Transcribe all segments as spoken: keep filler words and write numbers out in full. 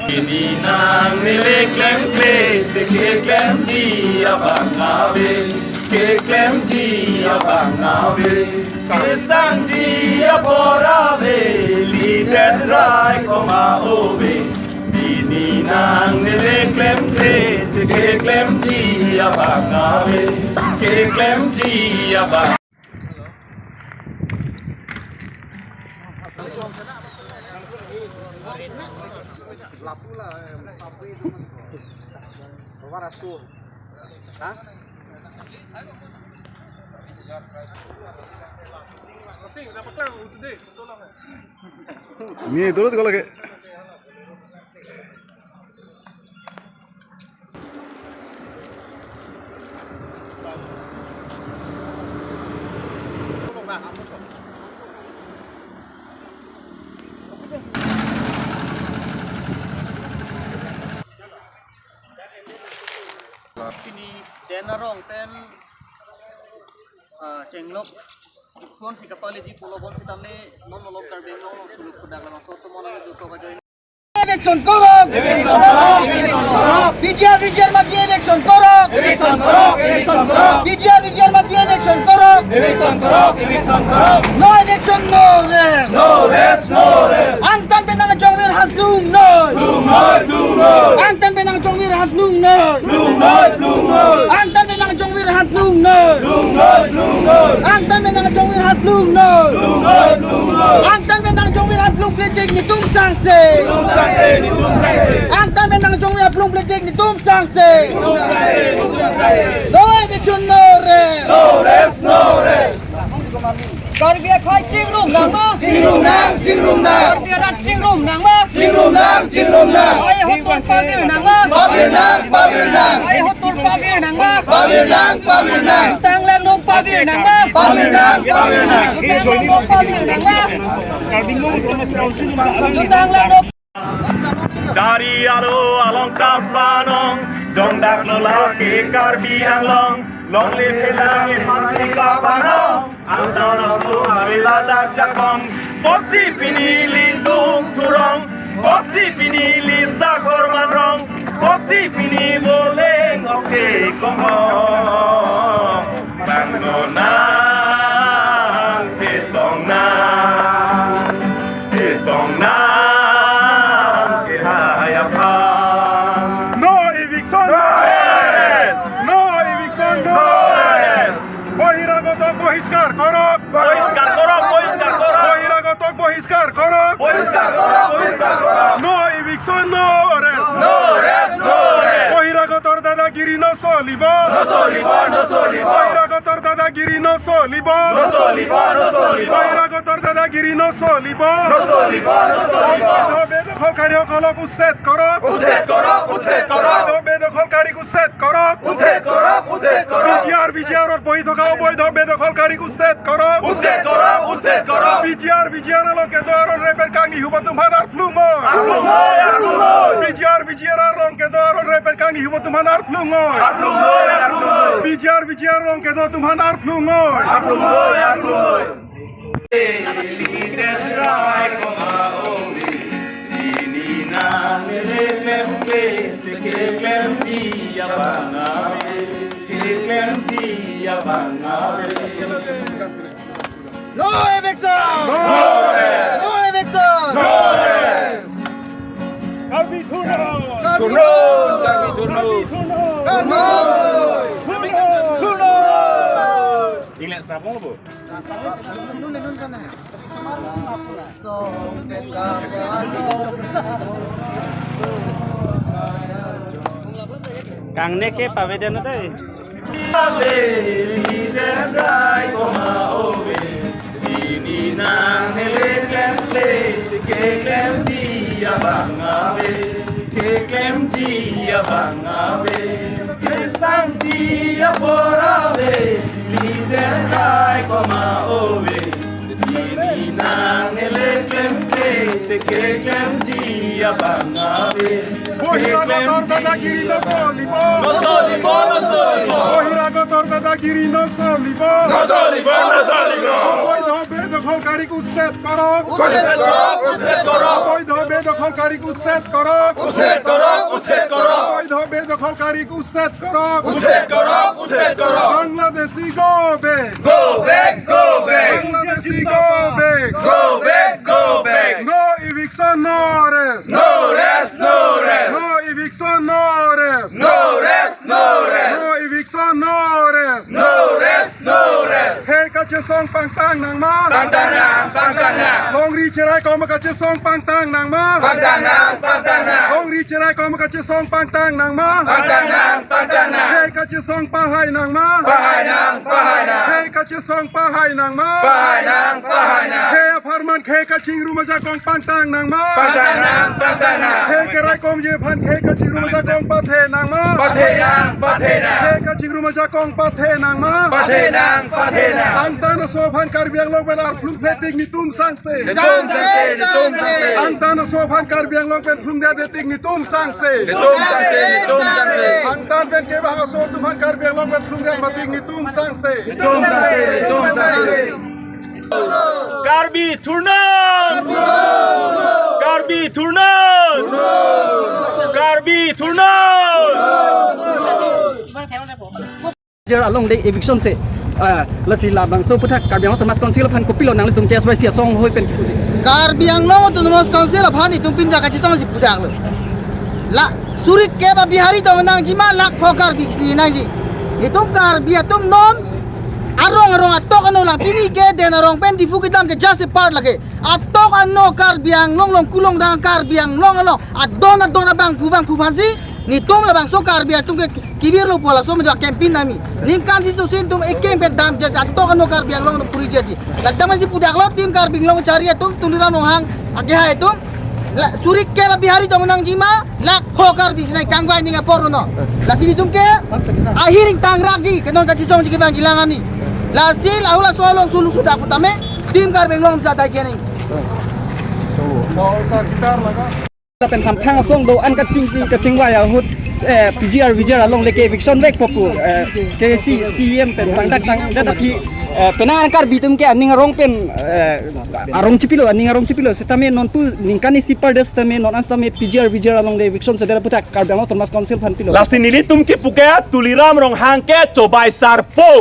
Pini nangne le klemkle te keklemji abang ave, keklemji abang ave. Kesangji apor ave, Liden Rai koma ove. Pini nangne le klemkle te keklemji abang ave, keklemji abang. Ni dulu kalau ke. Pini den arong pen, ah, chenglok, ipon si kapaleji pulo bom sitame non nolok Karbi Anglong along suluk kedak labangso atum ajoine eviction korok. Eviction korok, eviction korok. P G R, V G R mati eviction korok. Eviction korok, eviction korok. P G R, V G R mati eviction korok. Eviction korok, eviction korok. No eviction, no rest. No rest, no rest. Angtan pen nangjongvir aphan plungnoi. Plungnoi, plungnoi. Angtan pen nangjongvir aphan plungnoi. Plungnoi, plungnoi. Angtan pen nangjongvir aphan plungnoi. Plungnoi, plungnoi. Angtan pen nangjongvir aphan plungnoi. Plungnoi, plungnoi. Angtan pen nangjongvir aphan plungpledet netum sangse. Netum sangse, netum sangse. Angtan pen nangjongvir aphan plungpledet netum sangse. Netum sangse, netum sangse. No eviction, no rest. No rest, no rest. Karbi akhei chingrum nangma? Chingrum nang, chingrum nang. Karbi arat chingrum nangma? Chingrum nang, chingrum nang. Ai hotur pavir nangma? Pavir nang, pavir nang. Ai hotur pavir nangma? Pavir nang, pavir nang. Tang langno pavir nangma? Pavir nang, pavir nang. Tang langno pavir nangma? Tang langno. Jari alo along kapanong, jongdak lo lake Karbi Anglong, longle phelang iphan si kapanong, angtan aso ave ladak jakong, koksi pini lidung thurong, koksi pini lisakor manrong, koksi pini boleng oke kongong. Bang nonang, tesong nang, tesong nang, kehai aphan. No eviction! No rest! No eviction! No rest! বহিরাগতক বহিষ্কার করক! বহিষ্কার করক, বহিষ্কার করক! বহিরাগতক বহিষ্কার করক! বহিষ্কার করক, বহিষ্কার করক! No eviction, no rest! No rest, no rest! বহিরাগতর দাদাগিরি নচলিব! নচলিব, নচলিব! বহিরাগতর দাদাগিরি নচলিব! নচলিব, নচলিব! বহিরাগতর দাদাগিরি নচলিব! নচলিব, নচলিব! অবৈধ বেদখলকাৰীসকলক উচ্ছেদ কৰক! উচ্ছেদ কৰক, উচ্ছেদ কৰক! অবৈধ বেদখলকাৰীক উচ্ছেদ কৰক! উচ্ছেদ কৰক, উচ্ছেদ কৰক! পি জি আৰ, ভি জি আৰত বহি থকা অবৈধ বেদখলকাৰীক উচ্ছেদ কৰক! উচ্ছেদ কৰক, উচ্ছেদ কৰক! পি জি আৰ, ভি জি আৰ along kedo aron repen kangni hubo atum aphan arplung noi! Arplung noi, arplung noi! P G আৰ, ভি জি আৰ along kedo aron repen kangni hubo atum aphan arplung noi! Arplung noi, arplung noi! P G আৰ, ভি জি আৰ along kedo atum aphan arplung noi! Arplung noi, arplung noi! Liden Rai koma ove, pini nangne le klemkle te keklemji abang ave, keklemji abang ave. No eviction! No rest! No eviction! No rest! Karbi thurno! Thurno! Karbi thurno! Karbi thurno! Thurno! Thurno! Inglek prapong bo? Kangne ke pavedet dei. Ave, Liden Rai koma ove, pini nangne le klemkle, keklemji abang ave, keklemji abang ave, kesangji apor ave, Liden Rai koma ove, pini nangne le klemkle, te keklemji abang ave. Biharagotor dadagiri nosolibo. Nosolibo, nosolibo. Biharagotor দাদাগিরি নচলিব। নচলিব, নচলিব। অবৈধ বেদখলকাৰীক উচ্ছেদ কৰক। উচ্ছেদ কৰক, উচ্ছেদ কৰক। অবৈধ বেদখলকাৰীক উচ্ছেদ কৰক। উচ্ছেদ কৰক, উচ্ছেদ কৰক। অবৈধ বেদখলকাৰীক উচ্ছেদ কৰক। উচ্ছেদ কৰক, উচ্ছেদ কৰক। Bangladeshi go back। Go back, go back। Bangladeshi go back। Go back, go back। No eviction, no rest। No rest, no rest। No eviction, no rest। No rest, no rest। No eviction, no rest। No rest, no rest। He kachesong pangtang nangma? Pangtang nang, pangtang nang. Longri cherai kom kachesong pangtang nangma? Pangtang nang, pangtang nang. Longri cherai kom kachesong pangtang nangma? Pangtang nang, pangtang nang. He kachesong pahai nangma? Pahai nang, pahai nang. He kachesong pahai nangma? Pahai nang, pahai nang. He apharman he kachingrum ajakong pangtang nangma? Pangtang nang, pangtang nang. He keraikomji aphan he kachingrum ajakong pathe nangma? Pathe nang, pathe nang. He kachingrum ajakong pathe nangma? Pathe nang, pathe nang. Angtan aso aphan Karbi Anglong pen arphlung phe tik netum sangse. Netum sangse, netum sangse. Angtan aso aphan Karbi Anglong pen phlung dia de tik netum sangse. Netum sangse, netum sangse. Angtan pen kevang aso atum aphan Karbi Anglong pen phlung dia ma tik netum sangse. Netum sangse, netum sangse. Karbi thurna! Karbi thurna! Karbi thurna! Jer along de eviction si, ah, lasi labangso aputhak Karbi Anglong Autonomous Council aphan kopilo nanglitum K S Y C asong hoi pen kipuji? Karbi Anglong Autonomous Council aphan itum pini kachesong si pudaklo. La suri kep a Bihari tong nangji ma, lakh pho Karbi si nangji. Itum Karbi atum non arong arong atok ano lang, pini ke Den Arong pen Diphu kedam ke just a part lake. Atok ano Karbi Anglong along kulong dang Karbi Anglong along adon adon abangphu bangphu aphansi netum labangso Karbi atum ke kibirlo pu laso medo campaign nami. Ningkan si susin tum ekeng pen dam jaji atok ano Karbi Anglong atum puri jaji. Lasi damsi pudaklo Team Karbi Anglong Chari atum, Tuliram Ronghang akehai atum. La suri kep a Bihari tong nangji ma, lakh pho Karbi si nang kangvai ning apor no. Lasi netum ke ahiring tangrakji, ke non kachesongji kevangji lang ani. Lasi lahula so along sulu sudak putame Team Karbi Anglong sa dai jening. Lapen hamphang asong do-an kachingki kachingvai ahut, eh, P G R V G R along le ke eviction vekpo pu, eh, K C C M pen pangdak tangdet aphi, eh, penang Karbi atum ke aning arong pen, eh, arong chipilo, aning arong chipilo. Setame non pu ningkan isi par de setame non an setame P G R V G R along le eviction sedet aputhak Karbi Anglong Autonomous Council aphan pilo. Lasi nelitum kipu ke Tuliram Ronghang ke chobai sarpo.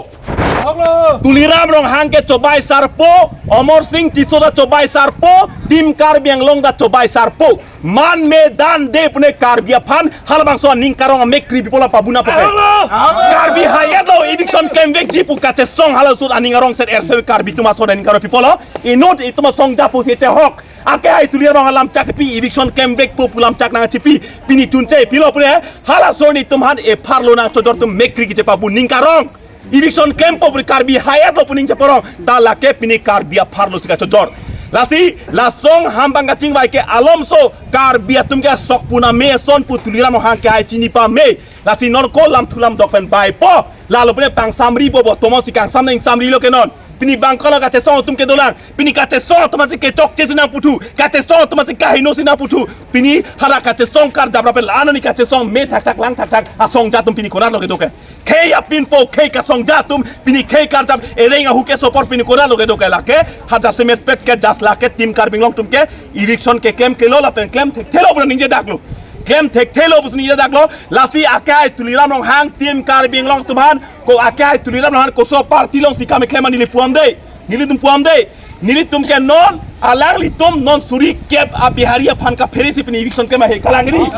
Tuliram Ronghang ke chobai sarpo, Amar Sing Tisso ta chobai sarpo, Team Karbi Anglong ta chobai sarpo. Man me dan de pune Karbi aphan halabangso aning karong amek kri pipo la pabuna poke. Karbi hayat lo eviction klem vekji pu kachesong halaso aning arong set er ser Karbi atum ason aning karong pipo lo. Inut itum asong japo si chehok. Akehai Tuliram Ronghang alam chak pi eviction klem vekpo pu lam chak nangchipi. Pini chunche pilo pune halaso netum aphan epharlo nangchojor atum mek kri kiche pabu ning karong. Eviction klempo puri Karbi hayat lo pu ning cheparong. Ta lake pini Karbi apharlo si kachojor. Lasi lasong hambang kachingvai ke alomso Karbi atum ke sok puna me son pu Tuliram Ronghang ke hai chini pame. Lasi non ko lam thulam dok pen baipo. Lalo pune pangsamri bobo tomon si kangsam nang samrilo ke non. Pini bangkolo kachesong atum ke dolang. Pini kachesong atum si kechokche si nangputhu. Kachesong atum si kaheno si nangputhu. Pini hala kachesong karjap rapen la-an ani kachesong me thakthak lang thakthak asong jatum pini konat lo kedo ke. Khei apinpo khei kasong jatum pini khei karjap ereng ahu ke sopor pini konat lo kedo ke lake. Haja semet pet ke jas lake Team Karbi Anglong atum ke eviction ke klem kelo lapen klem thekthelo pu ningje daklo. Klem thekthelo pu ningje daklo. Lasi akehai Tuliram Ronghang Team Karbi Anglong atum aphan ko akehai Tuliram Ronghang koso party along si kam keklem neli puam de. Nelitum puam de. Nelitum ke non alanglitum non suri kep a Bihari aphan kaphere si pini eviction klem ahe kalangri.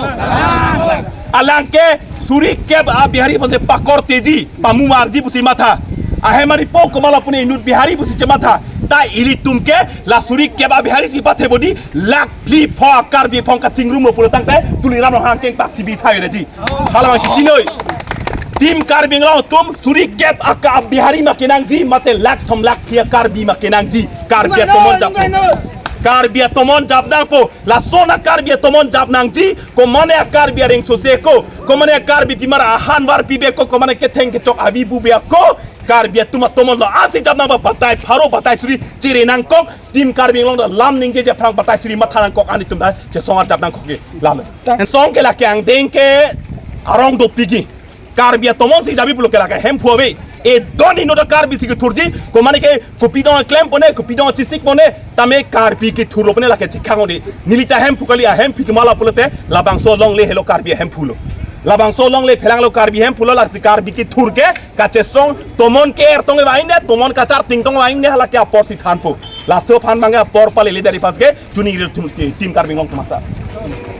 Alang ke suri kep a Bihari aphan si pakorteji, pamumarji pusi matha. Ahem aripo komat lo pune inut Bihari pusi chematha. Ta ilitum ke la suri kep a Bihari si pathe bodi lakh phli pho a Karbi aphong kachingrum lo pulo tangte Tuliram Ronghang kengpak chibi thayo ji. Halabang chichinoi. Team Karbi Anglong atum suri kep a Bihari ma kenangji mate lakh thom lakh phli a Karbi ma kenangji. Karbi atomon jap. Karbi atomon jap nangpo. Lason a Karbi atomon jap nangji. Komane a Karbi areng sose ko. Komane a Karbi pimar ahan var pibe ko. Komane ketheng kechok avi bube ko. Karbi atum atomon lo ansi jap nangpo batai pharo batai suri chiri nangkok. Team Karbi Anglong ta lam ningje japhrang batai suri matha nangkok anitum ta chesong arjap nangkok ke lam. Song ke lake angdeng ke arong dopikji. Karbi atomon si jabi pulo ke lake Hemphu ave. Edon inut Karbi si kethurji, komane ke kopi dong klempone, kopi dong chisikpone, tame Karbi kethurlo pone lake chekhang odi. Neli ta Hemphu kali, a Hemphu ke mala pulote, labangso longle helo Karbi Hemphulo. Labangso longle phelanglo Karbi Hemphulo, lasi Karbi kethur ke, kachesong, tomon ke er tong vaingne, tomon kacharting tong vaingne, halake apor si thanpo. Laso aphan bangke apor palele dari pas ke, chuningri atum, tim Karbi Anglong kemata.